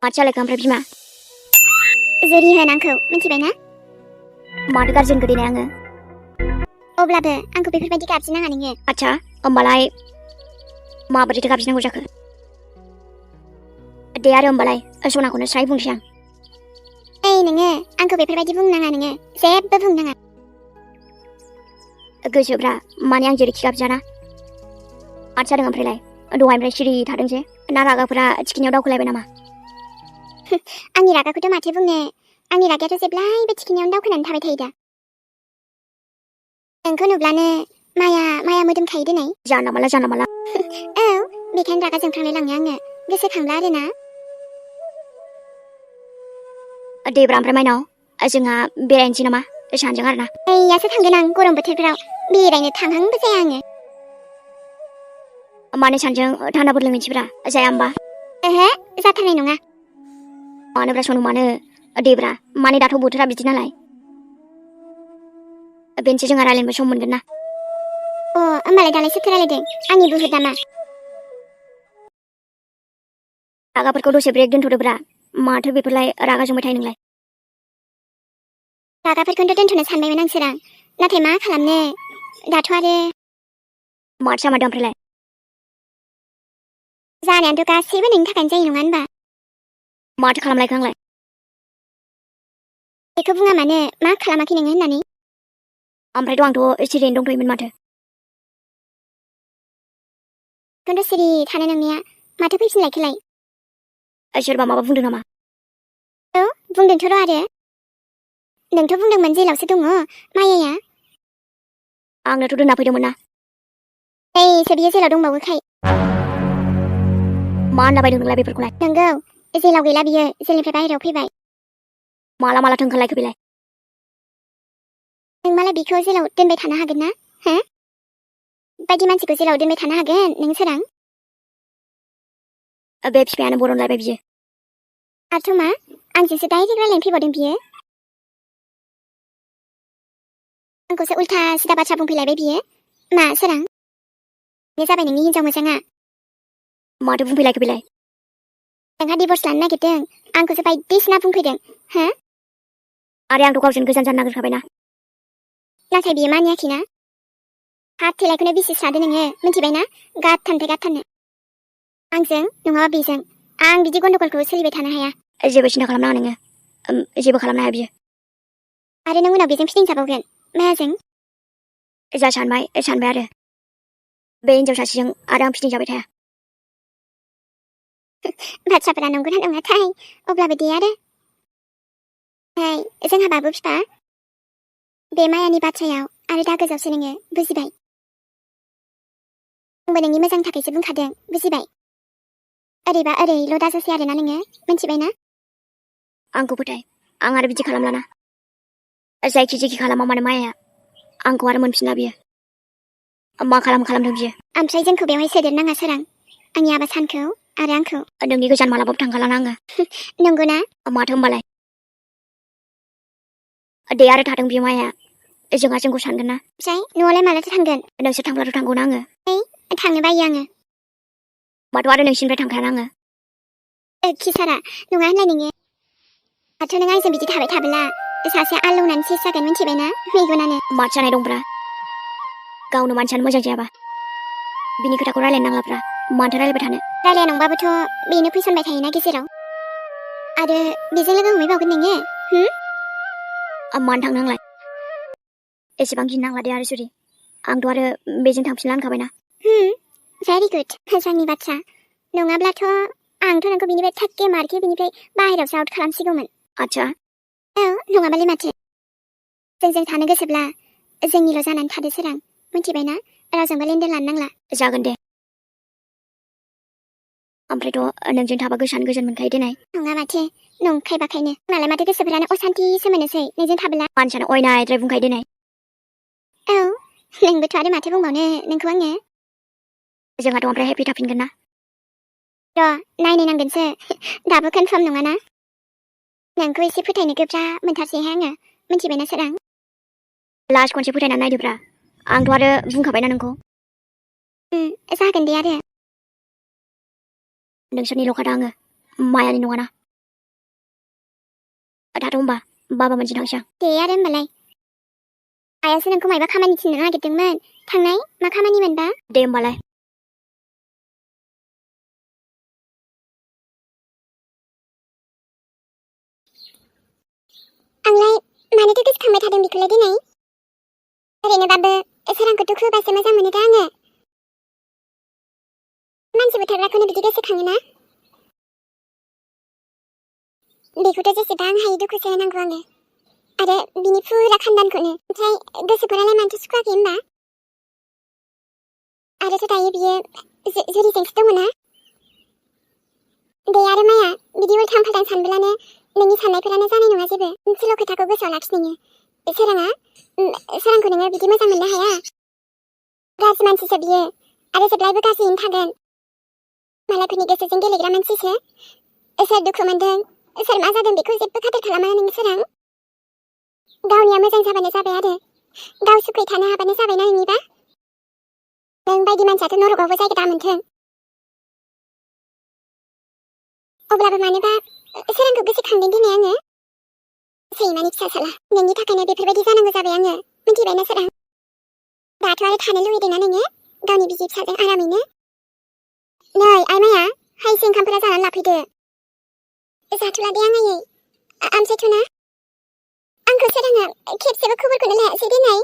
माथो जालायखो ओमफ्राय बिमा? जुरि होन आंखौ मिथिबायना? माथो गाज्रि गोदैनाय आङो? अब्लाबो आंखौ बेफोरबायदि गाबज्रिनाङा नोङो। आच्छा होमबालाय माबोरैथो गाबज्रिनांगौ जाखो? दे आरो होमबालाय सनाखौनो स्राय बुंसै आं। ओइ नोङो आंखौ बेफोरबायदि बुंनाङा नोङो जेबो बुंनाङा। गोसोब्रा माने आं जेरैखि गाबजाना। माथो जादों ओमफ्रायलाय? दहायनिफ्राय सिरि थादों जे ना रागाफोरा थिखिनियाव दावखोलायबाय नामा? आंनि रागाखौथ' माथो बुंनो, आंनि रागायाथ' जेब्लायबो थिखिनियावनो दावखोनानै थाबाय थायो दा। नोंखौ नुब्लानो माया मोदोमखायो दिनै। जानला माला औ बेखायनो रागा जोंफ्लांलाय लाङो आङो गोसोखांब्ला आरोना। देब्रा ओमफ्राय माइनाव जोंहा बेरायनोसै नामा सानजों आरोना? ओइयासो थांगोन आं गरम बोथोरफोराव बेरायनो थांहांबो जाया आङो। माने सानजों थान्दाफोर लोंहैनोसैब्रा जाया होमबा? ओहो जाथारनाय नङा। मानोब्रा सनु मानो? देब्रा माने दाथ' बोथोरा बिदि नालाय। बेनोसै जोंहा रायलायनोबो सम मोनगोन ना। होमबालाय दालाय सोरथो रायलायदों? आंनि बुहुत नामा? रागाफोरखौ दसे ब्रेक दोनथ'दोब्रा। माथो बेफोरलाय रागा जोंबाय थायो नोंलाय? रागाफोरखौथ' दोनथ'नो सानबायमोन आं सोरां, नाथाय मा खालामनो दाथ' आरो माथो जामारदों ओमफ्रायलाय? जानायाथ' गासैबो नोंनि थाखायनो जायो नङा होनबा? माथो खालामलायखो आंलाय? बेखौ बुङा मानो मा खालामाखै नोङो होननानै? ओमफ्रायथ' आंथ' सिरियैनो दंथ'योमोन माथो। खिन्थु सिरि थानो नोंनिया माथो फैफिनलायखोलाय? सोरबा माबा बुंदों नामा? औ बुंदोंथ' र' आरो। नोंथ' बुंदोंमोन जेलावसो दङ मायाया। आंनोथ' दोनना फैदोंमोन ना। एइसो बियो जेलाव दंबावोखाय। मा होनलाबायदों नोंलाय बेफोरखौलाय? नोंगौ जेलाव गैला बियो, जेलनिफ्राय बाहेरायाव फैबाय। मालाथो ओंखारलायखो बेलाय? नों मालाय बिखौ जेलाव दोनबाय थानो हागोन ना? हो? बायदि मानसिखौ जेलाव दोनबाय थानो हागोन नों सोरां? बे बिफायानो बरनलायबाय बियो। आरथ' मा? आंजोंसो डाइरेक्ट रायलायनो फैबावदों बियो। आंखौसो उल्था सिदा बाथ्रा बुंफैलायबाय बियो। मा सोरां? बे जाबाय नोंनि हिनजाव मोजाङा? माथो बुंफैलायखो बेलाय? नोंहा डिभर्स लानो नागिरदों, आंखौसो बायदिसिना बुंफैदों, हो? आरो आंथ' गावजों गोजान जानो नागिरखाबायना। नाथाय बियो मानियाखैना? हाथ थैलायखौनो बिसिस्रादो नोङो, मिथिबायना? गारथारनो। आंजों नङाबा बेजों आं बिदि गन्डगलखौ सोलिबाय थानो हाया। जेबो सिन्था खालामनाङा नोङो, जेबो खालामनो हाया बियो। आरो नों उनाव बेजों फिदिंजाबावगोन, मायाजों? जा सानबाय आरो। बे हिनजाव सासेजों आरो आं फिदिंजाबाय थाया। बाथ्राफोरा नंगौना नङाथाय, अब्लाबो दे आरो। जोंहा बाबु फिफा, बे मायानि बाथ्रायाव आरो दा गोजावसो नोङो, बुजिबाय? आंबो नोंनि मोजांनि थाखायसो बुंखादों, बुजिबाय? ओरैबा ओरैल' दाजासै आरोना नोङो, मिथिबायना? आंखौ फोथाय, आं आरो बिदि खालामलाना। जायखि जेखि खालामा मानो मायाया आंखौ आरो मोनफिनला बियो। मा खालामदों बियो? ओमफ्राय जोंखौ बेवहाय सोदेरनाङा सोरां, आंनि आबा सानखौ आरो आंखौ। नोंनि गोजान मालाबाबो थांखालाना आङो। नंगौना? माथो होमबालाय? दे आरो थाथों बियो माया, जोंखौ सानगोन ना। ओमफ्राय न'आवलाय मालाथो थांगोन? नोंसोर थांब्लाथ' थांगौना आङो। थांनो बायो आङो। माथ' आरो नोंसिनिफ्राय थांखायाना आङो। खिसारा, नङा होनलाय नोङो। माथो नों आंजों बिदि थाबाय थाब्ला सासे आलौनानै सेस जागोन, मिथिबायना? मेगनानो। माथो जानाय दंब्रा? गावनो मानसियानो मोजां जायाबा बिनि खोथाखौ रायलायनो नांलाब्रा, माथो रायलायबाय थानो। रायलाया नंबाबोथ' बेनो फैसनबाय थायोना गेजेराव। आरो बेजों लोगो हमहैबावगोन नोङो, मानो थांनो आंलाय? एसेबां गिनो नांला दे आरो जुरि, आंथ' आरो बेजों थांफिनला होनखाबायना। भेरि गुड, मोजांनि बाथ्रा। नङाब्लाथ' आंथ' नोंखौ बिनिफ्राय थाक्के मारके बिनिफ्राय बाहेरायावसो आउट खालामसिगौमोन। आच्छा। औ, नङाबालाय माथो। जों थानो गोसोब्ला जोंनिल' जानानै थादो सोरां, मिथिबायना? रावजोंबो लेनदेन लानो नांला। जागोन दे। ओमफ्रायथ' नोंजों थाबा गोसोआनो गोजोन मोनखायो देनाय। नङा माथो, नंखायबाखायनो। आंनालाय माथो गोसोफोरानो असान्थिसो मोनोसै नोंजों थाबोला। मानसियानो अयनायद्राय बुंखायो देनाय। औ, नोंबोथ' आरो माथो बुंबावनो नोंखौ आङो। जोंहाथ' ओमफ्राय हेपि थाफिनगोन ना? र' नायनो नांगोनसो, दाबो कनफार्म नङाना। नोंखौ एसे फोथायनो गोब्राब मोनथारसैहाय आङो, मिथिबायना सोरां? लास्ट खनसे फोथायनानै नायदोब्रा, आंथ' आरो बुंखाबायना नोंखौ। जागोन दे आरो। नोंसोरनिल' खादा आङो, मायानि नङाना। दाथ' होमबा बाबा मोनसे थांसै आं। दे आरो होमबालाय आइयासो नोंखौ मायबा खामानि थिननो नागिरदोंमोन थांनाय मा खामानिमोनबा दे होमबालाय। आंलाय मानोथो गोसोखांबाय थादों बेखौलाय दिनै ओरैनोबाबो सोरांखौ दुखु होबासो मोजां मोनो दा आङो मानसि बुथारग्राखौनो बिदि गोसोखाङोना बेखौथ' जेसेबां हायो दुखुसो होनांगौ आङो आरो बिनि फुरा खानदानखौनो ओमफ्राय गोसोफोरालाय मानोथो सुखुवाखै होमबा आरोथ' दायो बियो जुरिजोंसो दङना दे आरो माया बिदि उल्थां फाल्थां सानब्लानो नोंनि साननायफोरानो जानाय नङा जेबो मोनसेल' खोथाखौ गोसोआव लाखि नोङो सोरांखौ नोङो बिदि मोजां मोननो हाया गाज्रि मानसिसो बियो आरो जेब्लायबो गाज्रियैनो थागोन मालायफोरनि गोसोजों गेलेग्रा मानसिसो सोर दुखु मोनदों सोर मा जादों बेखौ जेबो खाथिर खालामा नोङो सोरां गावनिया मोजां जाबानो जाबाय आरो गाव सुखै थानो हाबानो जाबायना नोंनिबा नों बायदि मानसियाथ' नरकआवबो जायगा दामोनथों अब्लाबो मानोबा सोरांखौ गोसोखांदों दिनै आङो सैमानि फिसा साला नोंनि थाखायनो बेफोरबायदि जानांगौ जाबाय आङो मिथिबायना सोरां दाथ' आरो थानो लुबैदोंना नोङो गावनि बिसि फिसाजों आरामैनो नै आइमाया हायसे ओंखामफोरा जानानै लाफैदो जाथ'ला दे आङै आमसायथ'ना आंखौ सोराङा खेबसेबो खबरखौनो लायासै दिनै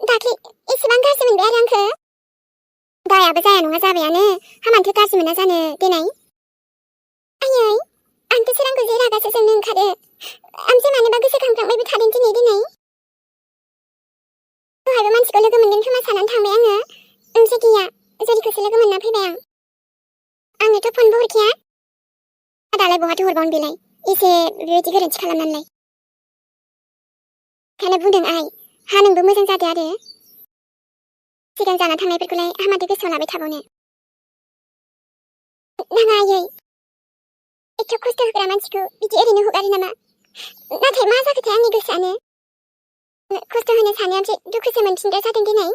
दाख्लै एसेबां गाज्रि मोनबाय आरो आंखौ गायाबो जाया नङा जाबायानो हामानोथो गाज्रि मोना जानो दिनै आयै आंथ' सोरांखौ जे रागासो जोंनो ओंखारो आमसे मानोबा गोसोखांफ्लांबायबो थादों दिनै दहायबो मानसिखौ लोगो मोनगोन खोमा साननानै थांबाय आङो ओमफ्राय गैया जुरिखौसो लोगो मोनना फैबाय आंनोथ' फनबो हरखाया दालाय बहाथो हरबावनो बेलाय एसे बेबायदि गोरोन्थि खालामनानैलाय ओंखायनो बुंदों आइ हा नोंबो मोजां जादो आरो सिगां जाना थांनायफोरखौलाय हामाथो गोसोआव लाबाय थाबावनो नाङा आयै एथ' खस्थ' होग्रा मानसिखौ बिदि ओरैनो हगारो नामा नाथाय मा जाखोथाय आंनि गोसोआनो खस्थ' होनो सानो ओमफ्राय दुखुसो मोनफिनग्रा जादों दिनै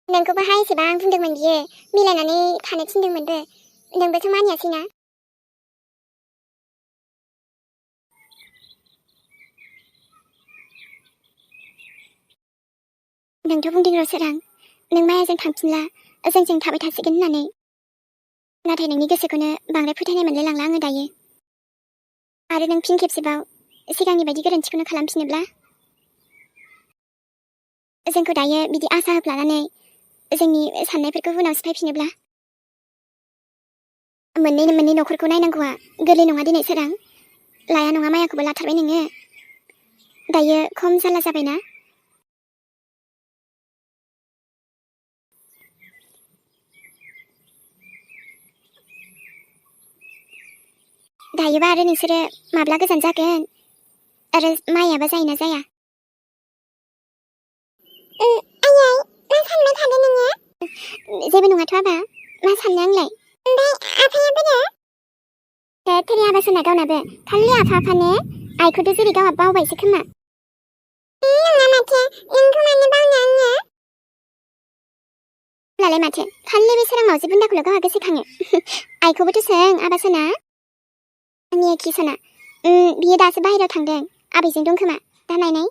नोंखौबोहाय एसेबां बुंदोंमोन बियो मिलायनानै थानो थिनदोंमोनबो नोंबोथ' मानियासैना नोंथ' बुंदों र' सोरां नों मायाजों थांफिनला जोंजों थाबाय थासिगोन होननानै नाथाय नोंनि गोसोखौनो बांद्राय फोथायनाय मोनलाय लांला आङो दायो आरो नों फिन खेबसेबाव सिगांनि बायदि गोरोन्थिखौनो खालामफिनोब्ला जोंखौ दायो बिदि आसा होफ्लानानै जोंनि साननायफोरखौ उनाव सिफायफिनोब्ला मोननै न'खरखौ नायनांगौआ गोरलै नङा दिनै सोरां लाया नङा मायाखौबो लाथारबाय नोङो दायो खम जारला जाबायना दायोबा आरो नोंसोरो माब्ला गोजान जागोन आरो मायाबा जायोना जाया आयै मा सानबाय थादों नोङो जेबो नङाथ' आबा मा साननो आंलाय ओमफ्राय आफाया बोरो थोरि आबा सोना गावनाबो खालि आफानो आइखौथ' जेरै गावहा बावबायसो खोमा नङा माथो नोंखौ मानो बावनो आङो होनब्लालाय माथो खालि बे सोरां मावजि बुन्दाखौल' गावहा गोसोखाङो आइखौबोथ' सों आबा सोना आंनि एखि सना बियो दासो बाहेरायाव थांदों आबैजों दं खोमा दा नायनाय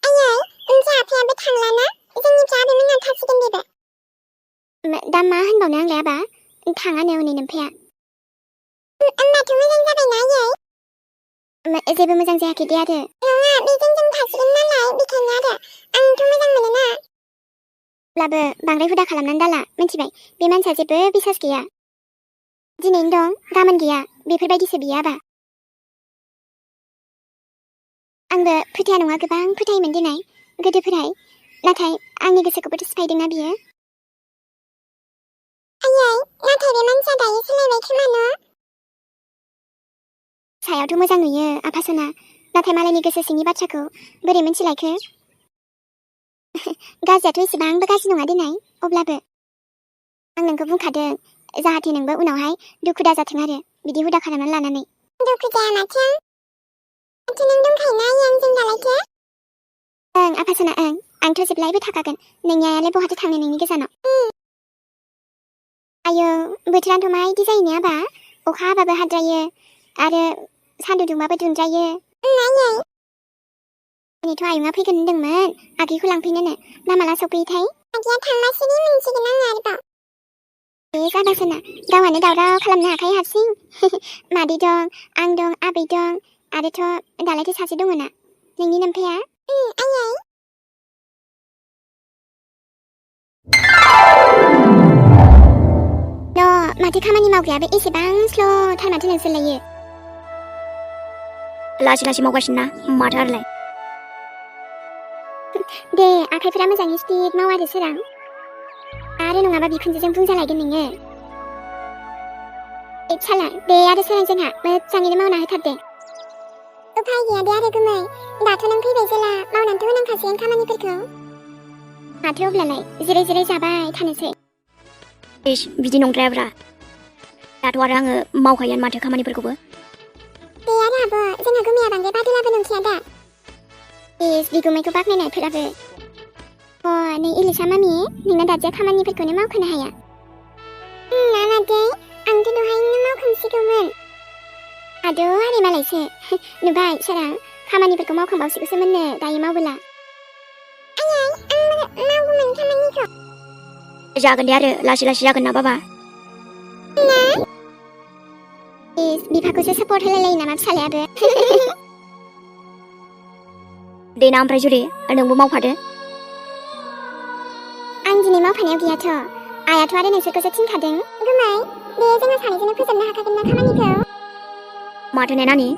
आयै ओमफ्राय आफायाबो थांलाना जोंनिफ्राय आबैमोनहा थासिगोन बेबो दा मा होनबावनो आंलाय आबा थाङानो हनै नोमफाया होमबाथ' मोजां जाबायना आयै जेबो मोजां जायाखै दे आरो नङा बेजों जों थासिगोन नालाय बेखायनो आरो आंथ' मोजां मोनोना अब्लाबो बांद्राय हुदा खालामनानै दाला मिथिबाय बे मानसिया जेबो बिसास गैया दिनैनो दं गाबोन गैया बेफोरबायदिसो बियो आबा आंबो फोथाया नङा गोबां फोथायोमोन दिनै गोदोफोराय नाथाय आंनि गोसोखौबोथ' सिफायदोंना बियो आयै नाथाय बे मानसिया दायो सोलायबाय खोमा न' सायावथ' मोजां नुयो आफा सना नाथाय मालायनि गोसो सिंनि बाथ्राखौ बोरै मिथिलायखो गाज्रियाथ' एसेबांबो गाज्रि नङा दिनै अब्लाबो आं नोंखौ बुंखादों जाहाथे नोंबो उनावहाय दुखु दाजाथों आरो बिदि हुदा खालामनानै लानानै दुखु जाया माथो नों दंखायोना आंजों दालायथो ओं आफा सना ओं आंथ' जेब्लायबो थाखागोन नोंनि आइयालाय बहाथो थांनो नोंनि गोजानाव आयौ बोथोरानोथ' माबायदि जायो ने आबा अखा हाबाबो हाद्रायो आरो सान्दुं दुंबाबो दुंद्रायो। आयै दिनैथ' आयंआ फैगोन होनदोंमोन आगैखौ लांफैनोनो ना माला सफैयोथाय? आगैया थांगासिनो मोनसिगोन आङो आरोबाव। बे जाबासोना गावहानो दावराव खालामनो हाखायो हारसिं। मादै दं, आं दं, आबै दं आरोथ' दालायथ' सासे दङना नोंनि नोम्फाया। आयै माथो खामानि मावग्रायाबो एसेबां स्ल'थार माथो नोंसोरलायो। लासै लासै मावगासिनो ना माथो आरोलाय। दे आखाइफोरा मोजाङै स्पिड माव आरो सोरां। आरो नङाबा बिखुनजोजों बुंजालायगोन नोङो। साला दे आरो सोरां जोंहा मोजाङैनो मावना होथार दे। उफाय गैया दे आरो गुमै दाथ' नों फैबाय जेला मावनानैथ' होनांखासिगोन खामानिफोरखौ। माथो अब्लालाय जिराय जिराय जाबाय थानोसै। इस बिदि नंद्रायाब्रा दाथ' आरो आङो मावखायोआनो माथो खामानिफोरखौबो। दे आरो आब' जोंहा गुमैया बांद्राय बादुलाबो नंखाया दा। इस बिगुमैखौ बाख्नायनायफोराबो। नै इलिसा मामि नोंना दादिया खामानिफोरखौनो मावख'नो हाया। ना मादै आंथ' दहायनो मावखांसिगौमोन। आदौ आरै मालायसो नुबाय सोरां खामानिफोरखौ मावखांबावसिगौसोमोननो दायो मावबोला। आयै आं मावगौमोन खामानिखौ। जागोन दे आरो लासै लासै जागोन ना बाबा। बिफाखौसो सापर्ट होलायलायो नामा फिसालायाबो। दे ना ओमफ्राय जुरि नोंबो मावफादो। आं दिनै मावफानायाव गैयाथ' आयाथ' आरो नोंसोरखौसो थिनखादों। गुमै दे जोंहा सानैजोंनो फोजोबनो हाखागोन ना खामानिखौ। माथो नानि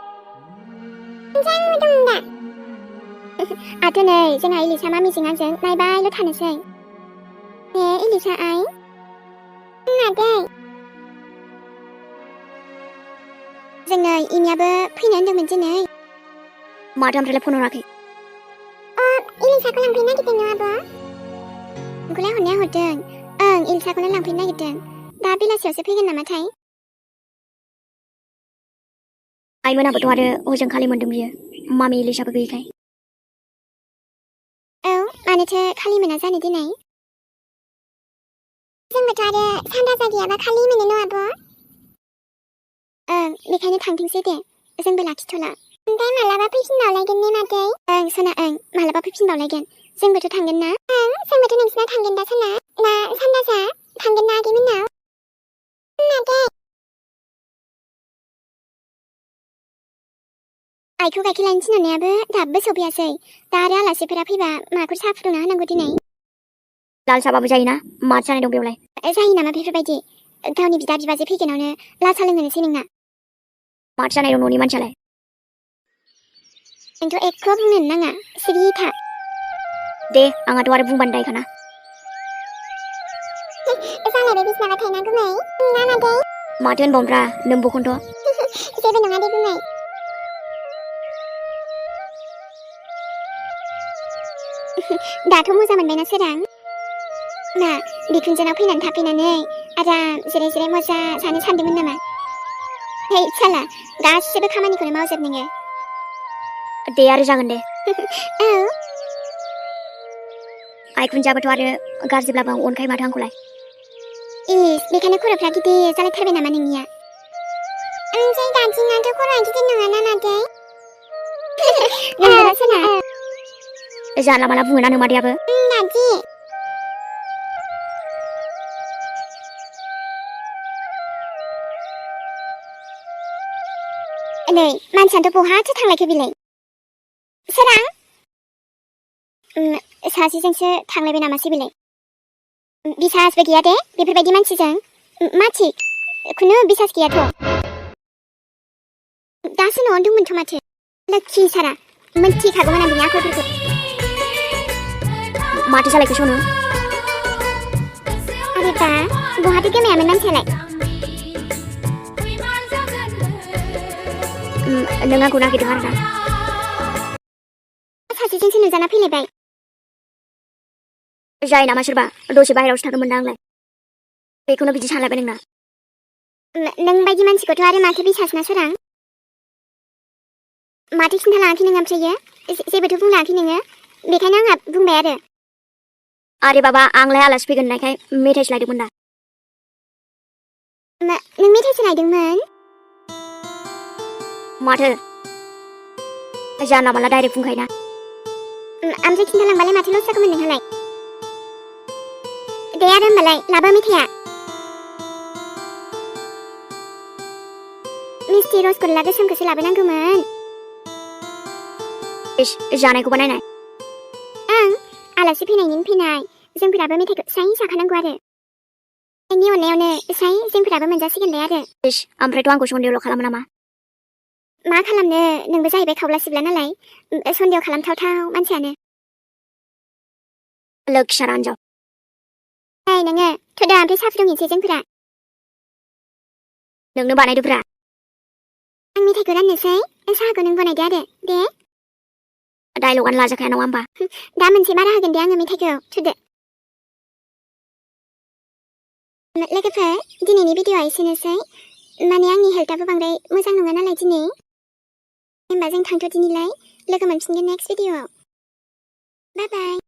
जानो दं दा। आथ' नै जोंहा इलिसा मामिजों आंजों नायबायल' थानोसै। इलिसा आइ मादै जोङो इनियाबो फैनो होनदोंमोन दिनै। माथो ओमफ्रायलाय फन हराखै? इलिसाखौ लांफैनो नागिरदों न आब'? नोंखौलाय हरनाया हरदों ओं इलिसाखौनो लांफैनो नागिरदों। दा बेलासियावसो फैगोन नामाथाय। आइमोनाबोथ' आरो हजों खालि मोन्दों बियो मामि इलिसाबो गैयैखाय। औ मानोथो खालि मोना जानो दिनै? जोंबोथ' आरो सानदा जागियाबा खालि मोनो न आब'? बेखायनो थांथोंसै दे जोंबो लाखिथ'ला। ओमफ्राय मालाबा फैफिनबावलायगोन ने मादै? ओं सना ओं मालाबा फैफिनबावलायगोन। जोंबोथ' थांगोन ना? जोंबोथ' नोंसिनाव थांगोन दा सना ना सान्दाजा थांगोन ना आगै मोननाव? मादै आइखौ गाइखेर लायनो थिनहरनायाबो दाबो सफैयासै। दा आरो आलासिफोरा फैबा माखौ साहा फुदुंना होनांगौ दिनै? लाल साहाबाबो जायोना माथो जानाय दं बेयावलाय। जायो नामा बेफोरबायदि गावनि बिदा बिबाजै फैगोनावनो लाल साहा लोंहोनोसै नोंना? माथो जानाय दं न'नि मानसियालाय। नोंथ' एख' बुंनोनो नाङा सिरि था। दे आंहाथ' आरो बुंबानो दायखाना। जालायबाय बिसिनाबाथाय ना गुमै ना मादै? माथो होनबावनोब्रा नोमबोखौनोथ'। जेबो नङा दे गुमै। दाथ' मोजां मोनबायना सोरां? मा बिखुनजोनाव फैनानै थाफैनानै आराम जिराय जिराय मजा जानो सानदोंमोन नामा? है साला गासिबो खामानिखौनो मावजोब नोङो। दे आरो जागोन दे। औ आइखुनजोआबोथ' आरो गाज्रिब्लाबो अनखायो माथो आंखौलाय। बेखायनो खर'फ्रा गिदिर जालायथारबाय नामा नोंनिया? ओमफ्राय दादिनाथ' खर'आ गिदिर नङाना मादै? नंगौना सना? जानला माला बुङोना नोमादैयाबो। दादि नै मानसियानोथ' बहाथो थांलायखो बिलाय? सोरां सासेजोंसो थांलायबाय नामासै बिलाय? बिसासबो गैया दे बेफोरबायदि मानसिजों। मा थिक खुनु बिसास गैयाथ'। दासो न'आव दंमोनथ' माथो लोक्षि सारा मोनथिखागौमोन आं बिनि आखलफोरखौ। माथो जालायखो सनु? आरे बा बहाथो गोमायामोन मानसियालाय? नों आंखौ नागिरदों आरोना? सासेजोंसो नुजाना फैलायबाय। जायो नामा सोरबा दसे बाहेरायावसो थांनो मोनदों आंलाय। बेखौनो बिदि सानलायबाय नोंना? नों बायदि मानसिखौथ' आरो माथो बिसास ना सोरां? माथो खिन्थालाङाखै नों ओमफ्रायो? जेबोथ' बुंलाङाखै नोङो? बेखायनो आंहा बुंबाय आरो। आरे बाबा आंलाय आलासि फैगोन होननायखाय मेथाइसो लायदोंमोन दा। नों मेथाइसो लायदोंमोन? माथो जानला मानला डाइरेक्ट बुंखायोना ओमफ्राय खिन्थालांबालाय माथो लस जागौमोन नोंहालाय दे आरो होमबालाय लाबो मेथाइया मिस्टि रसगल्ला गोसोमखौसो लाबोनांगौमोन इस जानायखौ बानायनाय ओं आलासि फैनायनि फैनाय जोंफोराबो मेथाइखौ स्राय जाखानांगौ आरो नोंनि अननायावनो स्राय जोंफोराबो मोनजासिगोनलाय आरो इस ओमफ्रायथ' आंखौ सन्देहल' खालामो नामा मा खालामनो नोंबो जाहैबाय खावला सिबला नालाय सन्देह खालामथावथाव मानसियानो लोखिसारा हिनजाव ओइ नोङो थुदो ओमफ्राय साहा फुदुंहैनोसै जोंफोरा नोंनो बानायदोब्रा आं मेथाइखौ राननोसै साहाखौ नों बनायदो आरो दे डाइलगानो लाजाखाया नङा होमबा दा मोनसे बारा होगोन दे आङो मेथाइखौ थुदो लोगोफोर दिनैनि भिडिअ'आ एसेनोसै माने आंनि हेल्थआबो बांद्राय मोजां नङा नालाय दिनै होमबा जों थांथ'दिनिलाय लोगो मोनफिनगोन नेक्स्ट भिडिअ'आव बाय बाय